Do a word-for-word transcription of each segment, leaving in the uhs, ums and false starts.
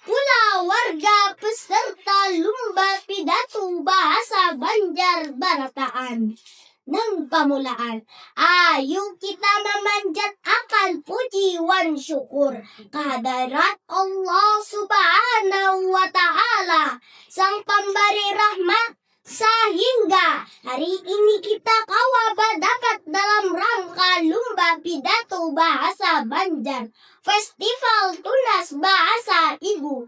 Kula warga peserta lumba pidato bahasa Banjar barataan. Nang pamulaan, ayu kita mamanjat akan puji wan syukur ka hadarat Allah Subhanahu wa Ta'ala, Sang Pambari Rahmat, sahingga hari ini kita kawa badapat dalam rangka lumba pidato bahasa Banjar Festival Tunas Bahasa Ibu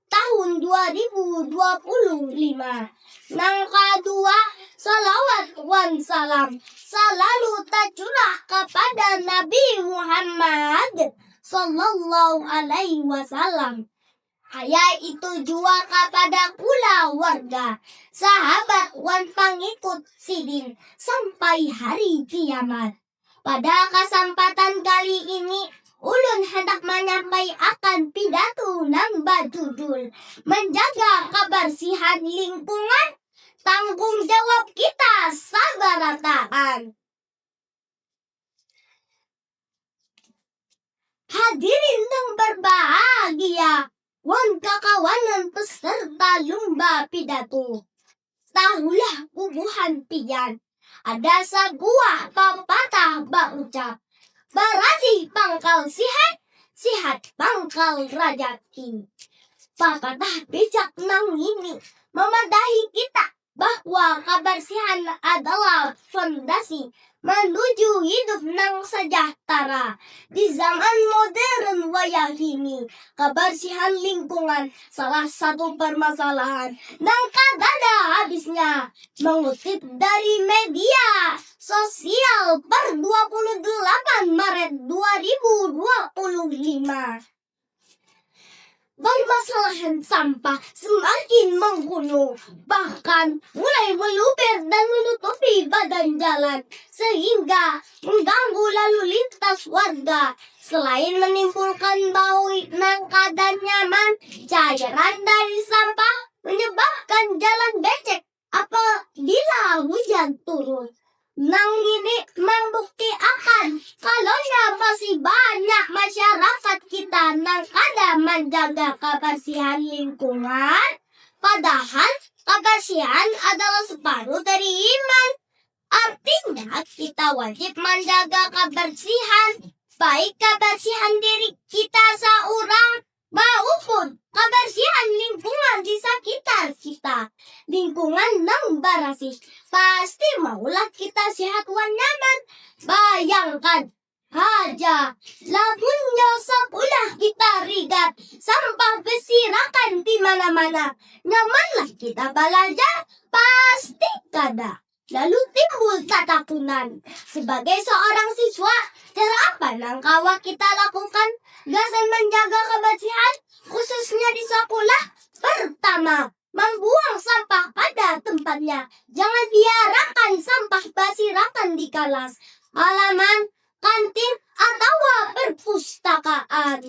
tahun dua ribu dua puluh lima. Nang kadua, salawat wan salam salalu tacurah kapada Nabi Muhammad sallallahu alaihi wasallam. Kaya itu jua kapada kula warga, sahabat wan pangikut sidin sampai hari kiamat. Pada kasampatan kali ini, ulun handak manyampai akan pidato nang bajudul Manjaga Kabarsihan Lingkungan, Tanggung Jawab Kita Sabarataan. Hadirin nang barbahagia wan kakawanan peserta lumba pidato. Tahulah bubuhan pian, ada sabuah papatah baucap, barasih pangkal sihat, sihat pangkal rajaki. Papatah bijak nang ini mamadahi kita bahwa kabarsihan adalah fondasi manuju hidup nang sajahtara. Di zaman modern wayahini, kabarsihan lingkungan salah satu parmasalahan nang kadada habisnya. Mangutip dari media sosial per dua puluh delapan Maret dua ribu dua puluh lima, parmasalahan sampah semakin menggunung, bahkan mulai meluber dan menutupi badan jalan, sehingga mengganggu lalu lintas warga. Selain menimbulkan bau nang kada nyaman, cairan dari sampah menyebabkan jalan becek apabila hujan turun. Nang ini membuktiakan kalonya masih banyak masyarakat kita nang kada manjaga kabarsihan lingkungan, padahal kabarsihan adalah separuh dari iman. Artinya, kita wajib manjaga kabarsihan, baik kabarsihan diri kita saurang maupun kabarsihan lingkungan di sakitar kita. Lingkungan nang barasih pasti maulah kita sihat wan nyaman. Bayangkan haja, lamunnya sakulah kita rigat sampah berserakan di mana-mana, nyamanlah kita balajar? Pasti kada. Lalu timbul tatakunan. Sebagai seorang siswa, cara apa nang kawa kita lakukan gasan manjaga kabarsihan, khususnya di sakulah? Pertama, mambuang sampah pada tempatnya. Jangan biarakan sampah basirakan di kalas, halaman, kantin, atawa perpustakaan.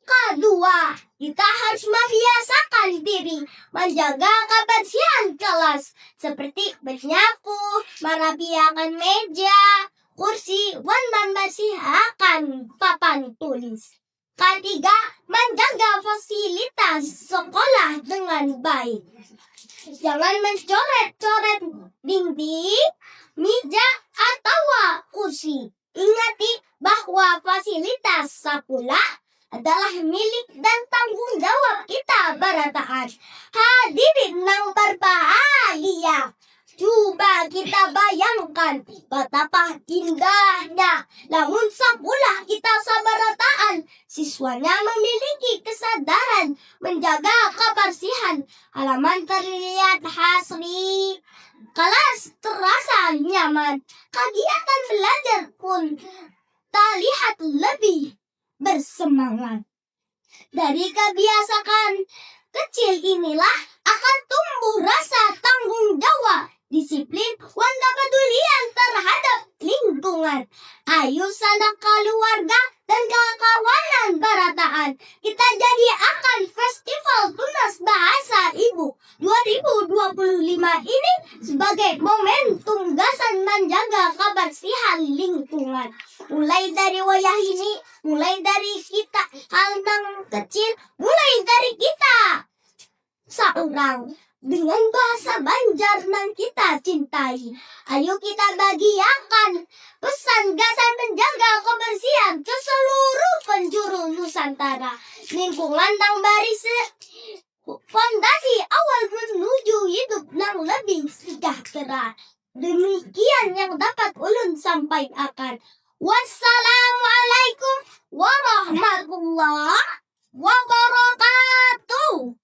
Kadua, kita harus mabiasakan diri manjaga kabarsihan kalas, seperti banyaku, marabiakan meja, kursi, wan mambarsihakan papan tulis. Katiga, manjaga fasilitas sekolah dengan baik. Jangan mencoret-coret dinding, mija, atawa kursi. Ingati bahwa fasilitas sakulah adalah milik dan tanggung jawab kita barataan. Hadirin nang barbahagia, cuba kita bayangkan batapa indahnya lamun sakulah kita sabarataan siswanya memiliki kesadaran menjaga kabarsihan, halaman terlihat hasri, kalas terasa nyaman, kagiatan belajar pun talihat lebih bersemangat. Dari kabiasaan kecil inilah akan tumbuh rasa tanggung jawab, disiplin, wan kapadulian tarhadap lingkungan. Ayu sanak kaluarga dan kakawanan barataan, kita jadiakan Festival Tunas Bahasa Ibu dua ribu dua puluh lima ini sebagai momentum gasan manjaga kabarsihan lingkungan. Mulai dari wayahini, Mulai dari kita, hal nang kecil mulai dari kita. Seorang dengan bahasa Banjar nang kita cintai. Ayo kita bagiakan pesan gasan menjaga kebersihan ke seluruh penjuru Nusantara. Lingkungan nang barisi fondasi awal menuju hidup nang lebih sejahtera. Demikian yang dapat ulun sampaikan. Wassalamualaikum warahmatullahi wabarakatuh.